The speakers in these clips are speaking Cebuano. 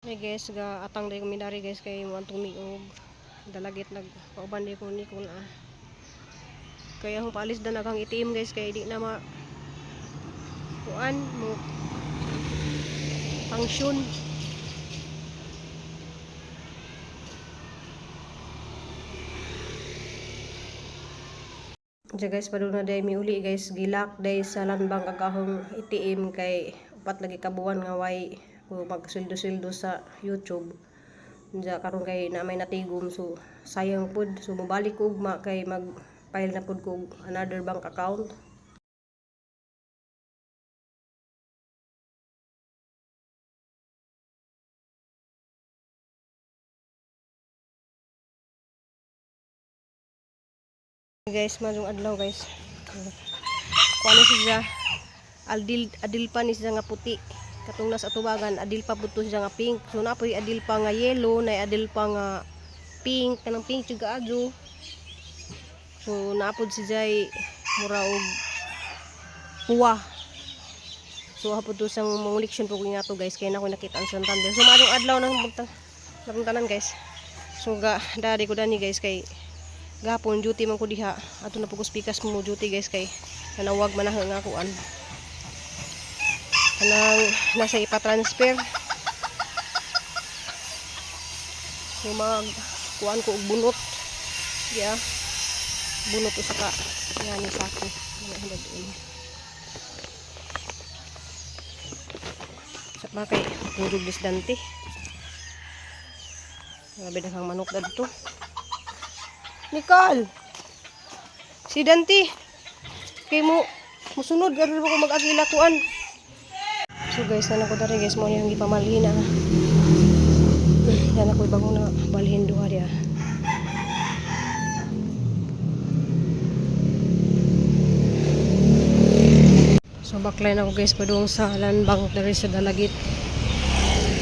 Hey guys, ga atang day kami dari guys, kay mo antong miog Dalagit, nagpauban day ko ni kung ah. Kaya akong paalis na naghang ATM guys, kay di na ma kuan mo function. Diya guys, padung na day mi uli guys, gilak day sa Landbank ang akong ATM kay upat lagi ka buwan nga way ko magsweldo-sweldo sa YouTube. Diya karon kay na may natigom, so sayang pud. So mobalik ko ugma kay mag file na pud ko og another bank account. Guys, maayong adlaw guys. Kuan ni siya, Aldil adil pa ni siya nga puti. Katong nasa atubagan, adil pa pud to siya nga pink. So naa poy adil pa nga yellow, na adil pa nga pink, kanang pink jud kaadyo. So naa pod si Jay mura og puwa. So hapod to sang mga po ko nga to guys, kay na ko nakita ang Santander. So maayong adlaw nang punta tanan guys. So ga dari ko dani guys, kay gahapon duty man ko diha. Ato na pud ko pikas mo duty guys, kay nanawag man na nga kuan. Kanang nasa ipa-transfer. So mag kuan ko og bunot. Yeah. Bunot usa ka nga ni sako. Mga doon. Sa pa kay purog disdante. Grabe daghang manok dadto. Nicole! Si Dante! Kay mo, musunod, gano'n ko mag-agila kuan. So guys, na ko dari guys, mo yung gipamalhin na. Yan ako ibang na balhin duha diya. So baklay na ko guys padung sa Landbank diri sa Dalagit.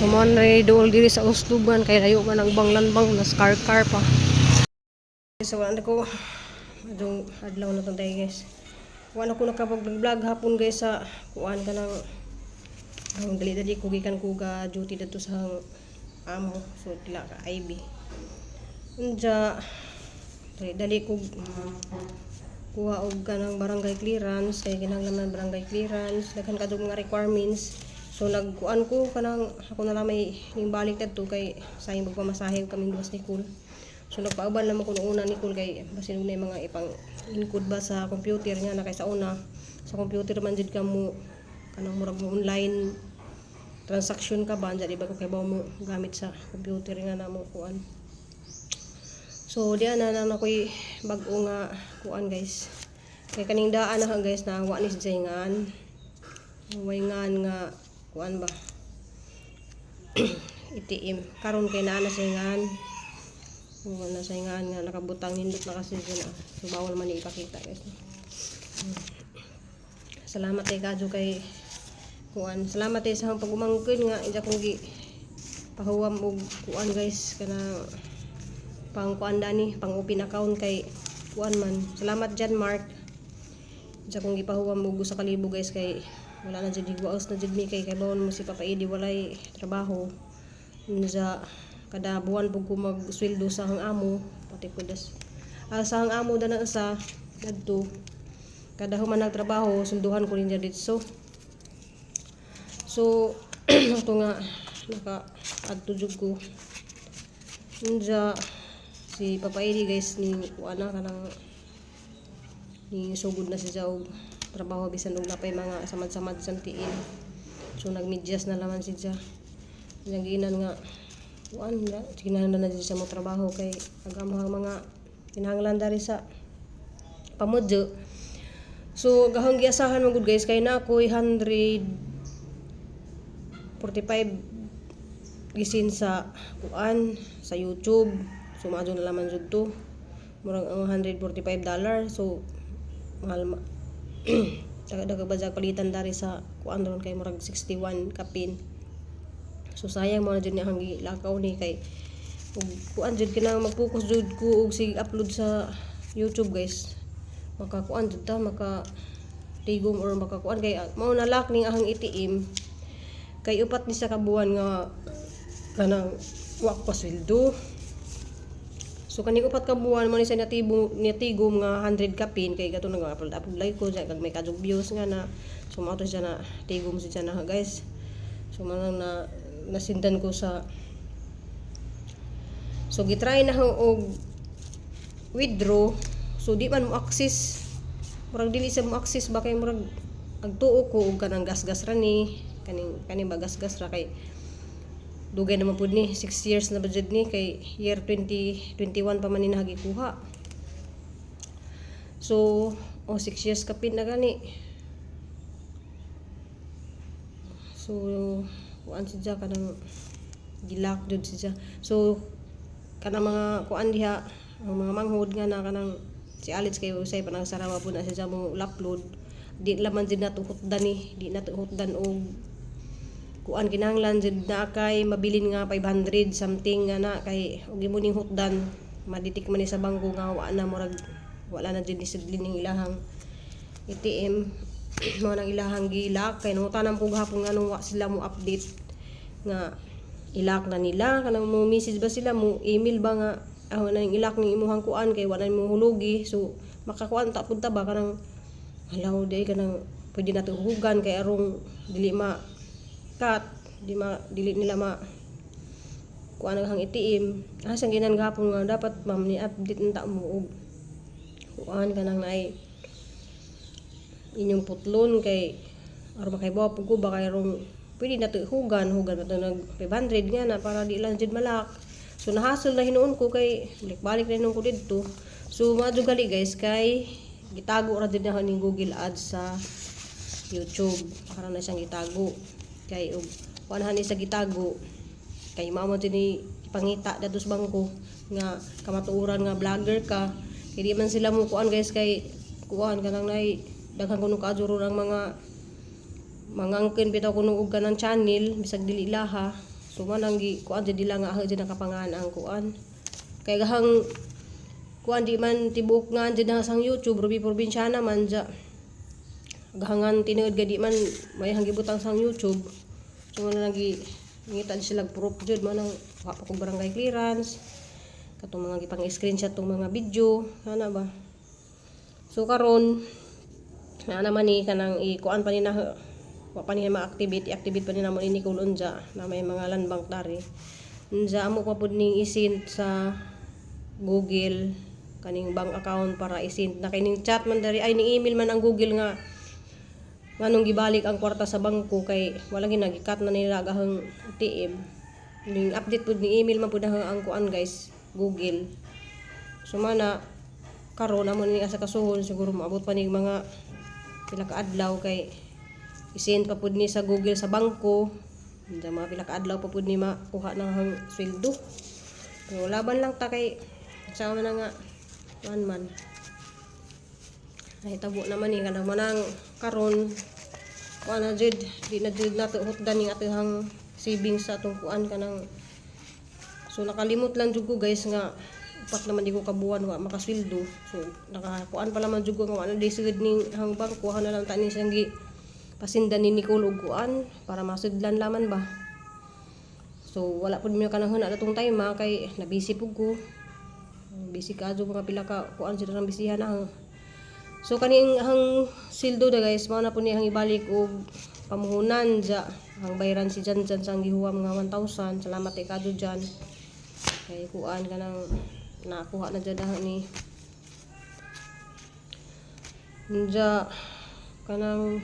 So mo na dool diri sa Usluban kay layo man ang ubang Landbank, nas car car pa. So wala na ko adong adlaw na tong day guys. Wala ko nakapag-vlog hapon guys sa kuan ka ng ang dali-dali ko gikan ko ga duty didto sa amo, so dila ka IB. Unja dali ko kuha og kanang barangay clearance kay kinahanglan man barangay clearance, daghan kadto mga requirements. So nagkuan ko kanang ako na lang may ning balik dadto kay sayang magpamasahe kaming duwas ni Nicole. So nagpauban naman ko noong una Nicole kay basin og mga ipang encode ba sa computer nga na kay sa una sa computer man jud ka mo kanang murag mo online transaction ka ba di ba ko kay mo gamit sa computer nga na mo kuan. So diyan na na ako'y bag-o nga kuan guys. Kay kaning daan na guys na wa ni siya ngan. Way ngan nga kuan ba? ATM. Karon kay naa na siya ngan. Wa na siya ngan nga nakabutang, nindot na kasi siya na. So bawal man ipakita guys. Salamat kay kadyo kay kuan. Salamat kay sa pag-umangkon nga ija kong gi pahuwam og kuan guys, kana pang kuan dani, pang open account kay kuan man. Salamat John Mark. Sa kong gipahuwam og usa ka libo guys, kay wala na jud, higwaos na jud mi kay bawon mo si Papa Edi walay trabaho. Unsa kada buwan pud ko magsweldo sa ang amo, pati pud das sa ang amo dana sa dadto kada human nagtrabaho, swelduhan ko rin dito. So ato nga naka adto jud ko. Unja si Papa Edi guys ni kuan na kanang ni sugod na siya og trabaho bisan og napay mga samad-samad sa tiil. So nagmedyas na laman siya. Iyang giinan nga kuan na kinahanglan na siya mo trabaho kay ang among mga kinahanglan dari sa pamudyo. So gahong giasahan man gud guys kay na ako'y 145 gisin sa kuan sa YouTube. So maadyo na laman jud to. Murag ang $145. So mahal ma daga ba palitan dari sa kuan ron kay murag 61 kapin. So sayang mo na jud ni ang gilakaw ni kay ug kuan jud, kinahanglan mag-focus jud ko og sig upload sa YouTube guys. Makakuan jud ta, maka tigom or makakuan kay mao na lock ning ahang ATM kay upat ni sa kabuan nga Kanang wa ko pasweldo. So kaning 4 ka buwan mo ni siya natibo nitigom nga 100 kapin kay kato nag-upload upload like ko siya kag may kadug views nga na. So mao to siya na tigom siya na, guys. So manang na nasindan ko sa, so gitry na ho og withdraw, so di man mo access, murag dili siya mo access ba kay murag agtuo ko og kanang gasgas ra ni kaning kaning ba, gasgas ra kay dugay naman pud ni, 6 years na ba jud ni kay year 2021 pa man ni nagikuha. So oh, 6 years kapin na gani. So kuan siya, kanang gilak jud siya. So kanang mga kuan diha, ang mga manghod nga na kanang si Alex kay usay pa nang sarawa po na siya mo upload, di laman jud nato hutdan ni, di nato hutdan og kuan, kinahanglan jud na kay mabilin nga 500 something nga na kay og imo ning hutdan, maditik man ni sa bangko nga wa na, murag wala na jud ni sudlin ning ilahang ATM. Mao nang ilahang gilak kay nangutanan ko gahapon nganong wa sila mo update nga ilak na nila, kanang mo message ba sila, mo email ba nga aho na yung ilak ning imuhang kuan kay wala mo hulugi. So makakuan ta pud ta ba, kanang halaw di kanang pwede nato hugan kay arong dili ma cut, di ma dili nila ma kuan ang ATM. Ah, sang ginan gahapon nga dapat, ma'am, ni update unta mo og kuan kanang naay inyong putlon kay aron makaibaw pud ko ba kay arong pwede na to hugan hugan ba to nag 500 nga na para di lang jud malak. So nahasol na hinuon ko kay balik-balik na hinuon ko didto. So madyo gali, guys, kay gitago ra jud na ning Google Ads sa YouTube para na siyang gitago kay og kuan ni sa gitago kay mao jud ni ipangita dadto sa bangko nga kamatuoran nga vlogger ka kay di man sila mo kuan, guys, kay kuan kanang nay daghan kuno kaadyo ang mga mangangkin bitaw kuno og kanang channel bisag dili laha. So man ang gi kuan jud nila nga jud nakapangan ang kuan kay gahang kuan di man tibuok nga jud na sang YouTube, rubi probinsyana man ja gahangan tinuod ga di man may gibutang sang YouTube. So man lang gi ngita sila proof jud man ang wa pa kog barangay clearance, katong mga gipang screenshot tong mga video ana ba. So karon na naman ni kanang ikuan pa ni na wa pa niya ma-activate, i-activate pa ni namo ni Nicole unja na may mga land bank dari unja amo pa pud ning isend sa Google kaning bank account para isend na kining chat man dari ay ning email man ang Google nga nganong gibalik ang kwarta sa bangko kay wala gid cut na nila gahang ATM. Ning update pud ni email man pud ang kuan, guys, Google. So mana karon amo ni asa kasuhon, siguro moabot pa ni mga pila ka adlaw kay isend pa pud ni sa Google sa bangko. Unsa mga pila ka adlaw pa pud ni makuha ng hang sweldo. Pero laban lang ta kay sa man na nga kuan man nahitabo naman ni kanang manang karon kuan na jud, di na jud nato hutdan ning atohang savings sa atong kuan kanang. So nakalimot lang jud ko, guys, nga 4 naman di ko kabuan wa makasweldo. So nakakuan pa man jud ko nga wa na di sugod ning hang bangko na lang ta ni siyang gi pasindan ni Nicole og kuan para masudlan laman ba. So wala pud mi kanang huna atong time ha, kay nabisi pud ko, busy ka mga pila ka kuan sila nang bisihan na. So kaning ang sweldo da, guys, mao na po niya ang ibalik og pamuhunan ja ang bayran si Jan Jan sa ang gihuwa mga 1,000. Salamat kay kadyo Jan kay kuan kanang nakuha na jud ni Nja kanang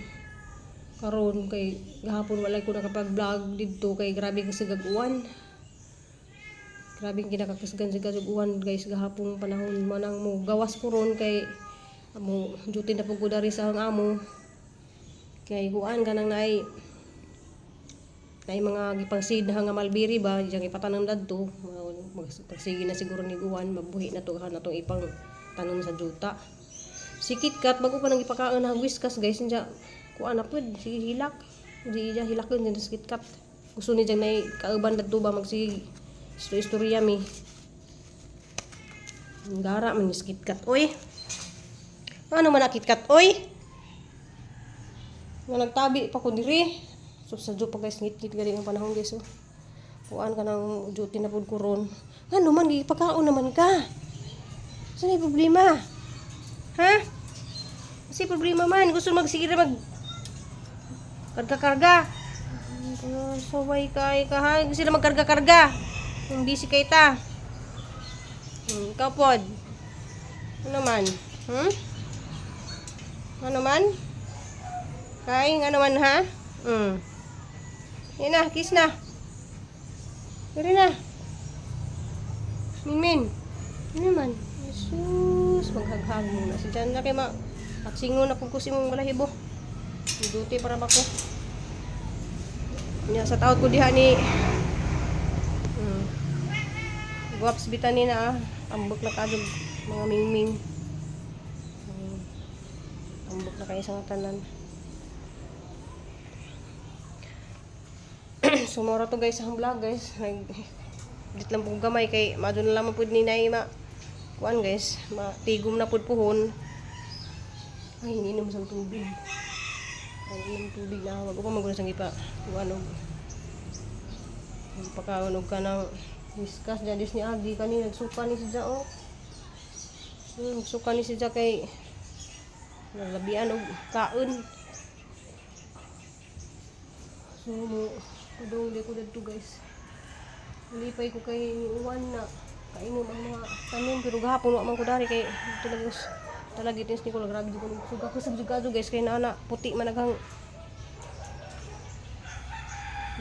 karon kay gahapon walay ko nakapag-vlog didto kay grabe kasi gag-uwan. Grabe kinakakasgan sa uwan, guys, gahapon panahon. Manang mo gawas ko ron kay amo duty na pud ko dari sa ang amo kay kuan kanang naay naay mga gipangseed na nga mulberry ba diyang ipatanong dadto. Pagsige na siguro ni uwan, mabuhi na to na tong ipang tanom sa juta. Si KitKat bago pa nang ipakaon na Whiskas, guys, niya kuan na pud sige hilak di iya hilakon din sa KitKat. Gusto ni diyang nay kauban dadto ba, magsige istorya mi. Gara man ni KitKat oy. Ano man na KitKat oy? Nga nagtabi pa ko diri. So sa pa, guys, ngit-ngit gali ang panahon, guys, oh. Kuan ka ng duty na pud ko ron. Ngano man gipakaon naman ka. Sa may problema? Ha? Kasi problema man gusto magsige ra mag karga-karga. Saway kay ka ha. Gusto sila magkarga-karga. Kung busy kay ta. Ikaw pod. Ano man? Ano man? Kay, ano man ha? Yan na, kiss na. Dali na. Min Min. Ano man? Jesus, maghaghag muna. Si Jan na kay ma... At singon na kung kusi mong balahibo. Duty para ba ko? Nya sa taot ko diha ni. Guwaps bitan ni na ah. Tambok na kadyo mga mingming. Tambok na kayo sa mga tanan. Sumora to guys ang vlog guys. Nag dit lang po gamay kay madun na lamang pud ni nay ma kuan guys, matigom na pud puhon. Ay, ininom sa tubig. Ay, ininom tubig na wag ko pa magulo sang ipa kuan og pakaon og kanang discuss dyan dis ni Agi kani nagsuka ni si Ja oh. Nagsuka ni si Ja kay nalabian og kaon. So mo padung di ko dadto guys. Lipay ko kay uwan na kainom ang mga tanom pero gahapon wa man ko dari kay talaga talaga itis ni ko grabe jud ko suga ko sa jud guys kay naana puti man naghang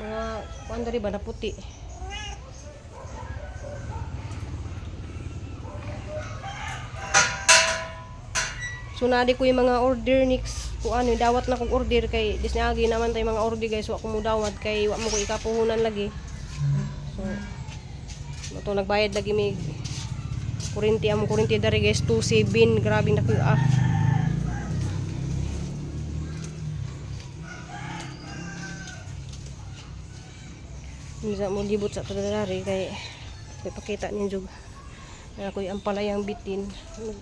mga kuan dari ba na puti. So naadi ko yung mga order next kuan yung dawat na kong order kay disniagi naman tayo mga order guys, wa ko mo dawat kay wa mo ko ikapuhunan lagi. So ito nagbayad lagi may kurinti among kurinti dari guys 27, grabe na ah. Bisa mo libot sa dari kay may pakita niyo jug. Ako yung ampalayang bitin.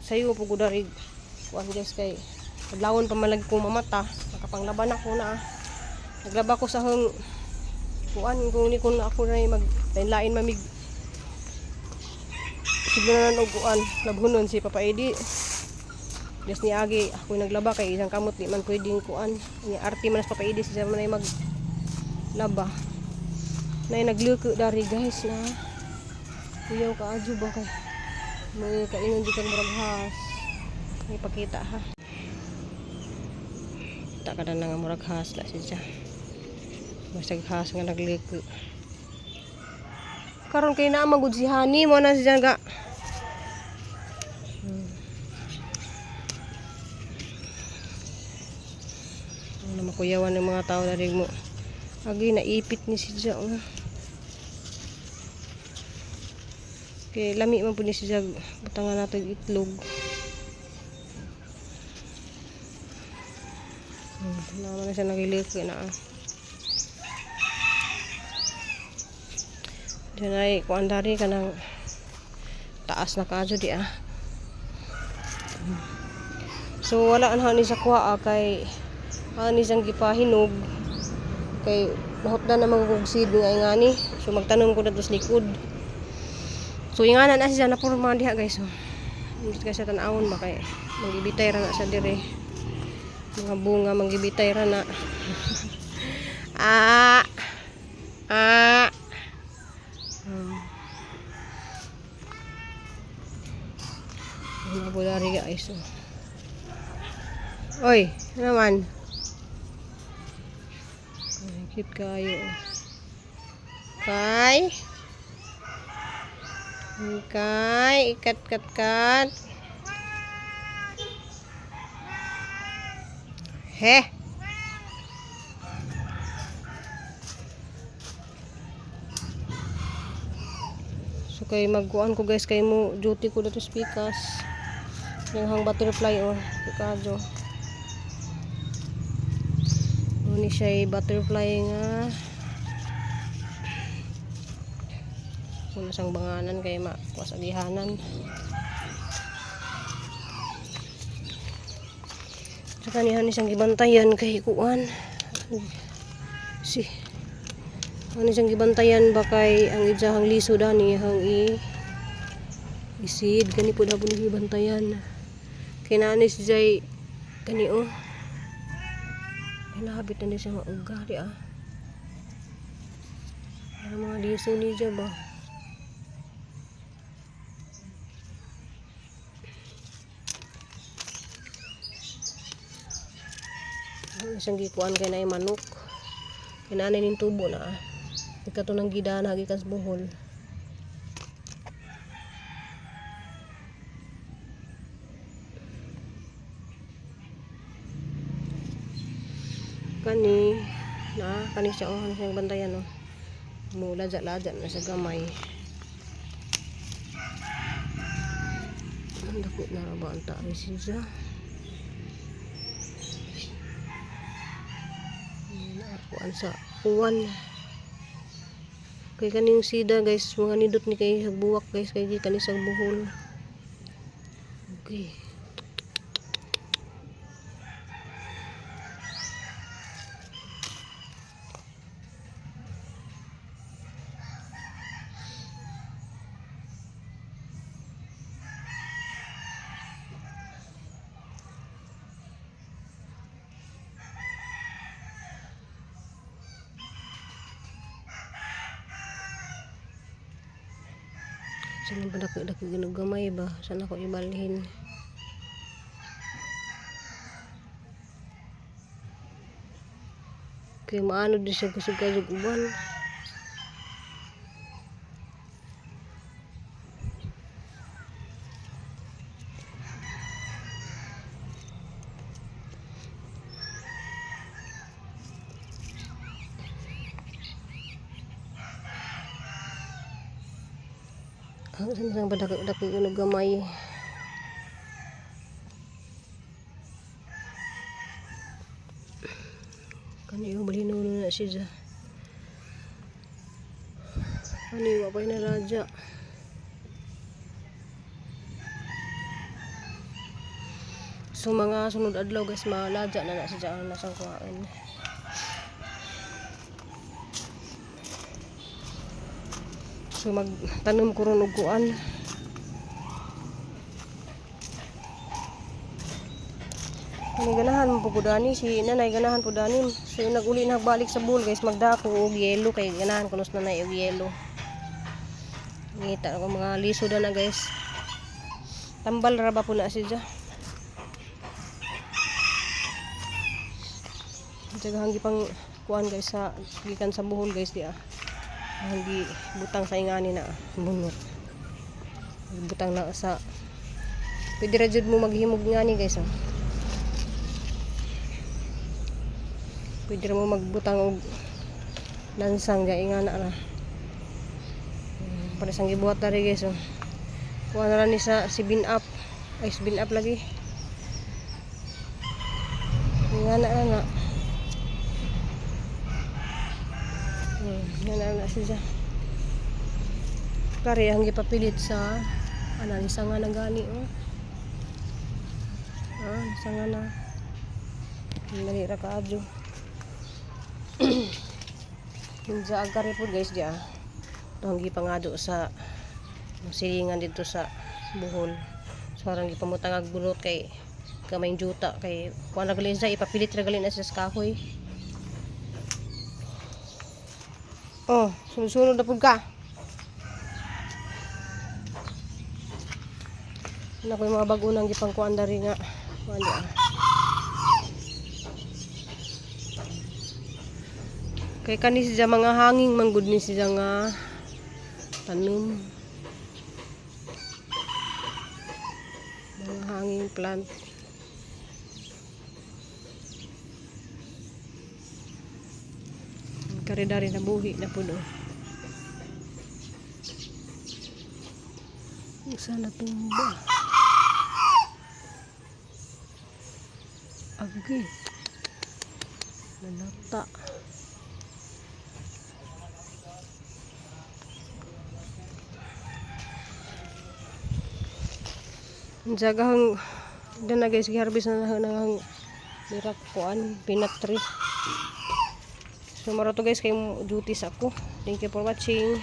Sayo po ko dari kuan guys kay adlawon pa man lagi kong mamata, makapanglaban ako na ah. Naglaba ko sa hang kuan kung ni kun ako na mag lain mamig siguro na og kuan labhunon si Papa Edi. Des ni Agi ako naglaba kay isang kamot di man pwedeng kuan. Ni arte man sa Papa Edi siya man ay mag laba. Nay nagluko dari guys na. Kuyaw ka adyo ba kay may kainon di kang murag has. May pakita ha. Kita ka na nga murag has na siya. Basag has nga nagliko. Karon kay naa magud si Hani mo na siya ga. Ano makuyawan ng mga tao na mo. Agi naipit ni si Ja. Oh. Kay lami man pud ni si Ja. Butangan nato yung itlog. Naman na siya nagiliko na. Ah. Diyan ay kuan dari kanang taas na kaadyo di ah. So wala na ni sa kuha ah, kay ani siyang gipahinog kay nahutdan na mga seed nga ingani. So magtanom ko dadto sa likod. So ingana na siya na porma diha guys. So indot kay sa tan-awon ba kay magibitay ra na sa dire. Mga bunga magibitay ra na. Ah. Ah. Mga bulari guys. So. Oy, ano naman? Ay, cute kayo. Kay. Kay, ikat kat kat. He. So kay magkuan ko guys kay mo duty ko dito sa pikas. Yang hang butterfly oh, kadyo. Ano ni siya butterfly nga. Una sang banganan kay makuha sa gihanan. Sa kanihan ni siyang gibantayan kay kuan. Si. Ano siyang gibantayan ba kay ang iyahang liso dani hang i isid gani po na po ni gibantayan. Kay naa ni si Jay kani oh. Ay, nahabit na din siya nga uga di ah. Ano mga liso ni siya ba? Ano siyang gikuan kay naay manok. Kay naa ning tubo na ah. Ikato ng gidana gikan sa Bohol. Kani na kani siya oh, ano siyang bantayan oh. Mula-laja na sa gamay. Ang dako na ra ba ang taari siya? Kuan sa uwan. Kay kaning sida guys, mga nindot ni kay hagbuwak guys kay gikan ni sa Bohol. Okay. Sana ba dako ginog gamay ba? Sana ko ibalhin. Kay maano di siya kusog kaayo og uban. Ang sana sang padako dako ginog gamay. Kani yung balhin na siya. Kani wa pa'y naladya. So mga sunod adlaw guys, maladya na na siya ang nasang kuhain. So magtanom ko ron og kuan. Kani ganahan mo po dani si nanay ganahan po dani. So naguli na balik sa Bohol guys, magdako og yelo kay ganahan kuno sa nanay og yelo. Ngita ko mga liso na guys. Tambal ra ba po na siya? Daghang pang kuan guys sa gikan sa Bohol guys di ah. Hanggi butang sa ingani na ah, bunot. Butang na sa pwede ra jud mo maghimog ngani guys oh. Pwede ra mo magbutang og lansang di ingana ra. Para sang gibuhat dari guys oh. Kuha na lang ni sa 7 Up. Ay, 7 Up lagi. Ingana ra na. Ingana ra na siya. Kare ang gipapilit sa ana ni sanga na gani oh. Ah, sanga na. Dali ra kaadyo. Kinsa ang kare po guys di ah. Ito ang gipangado sa silingan dito sa Bohol. So arang gipamutang ag bunot kay kamay juta kay kuan ra gali siya ipapilit ra gali na siya sa kahoy. Oh, sunod-sunod na pud ka. Ano ko yung mga bago nang gipangkuan dari nga. Kuan di ah. Kay kani siya mga hanging manggod ni siya nga tanom. Mga hanging plant. Kare dari nabuhi na pud oh. Usa na tumba. Agi. Nalata. Jagahang dana guys giharvest na na ang mirak kuan peanut tree. So mao ra to, guys, kay duties ako. Thank you for watching.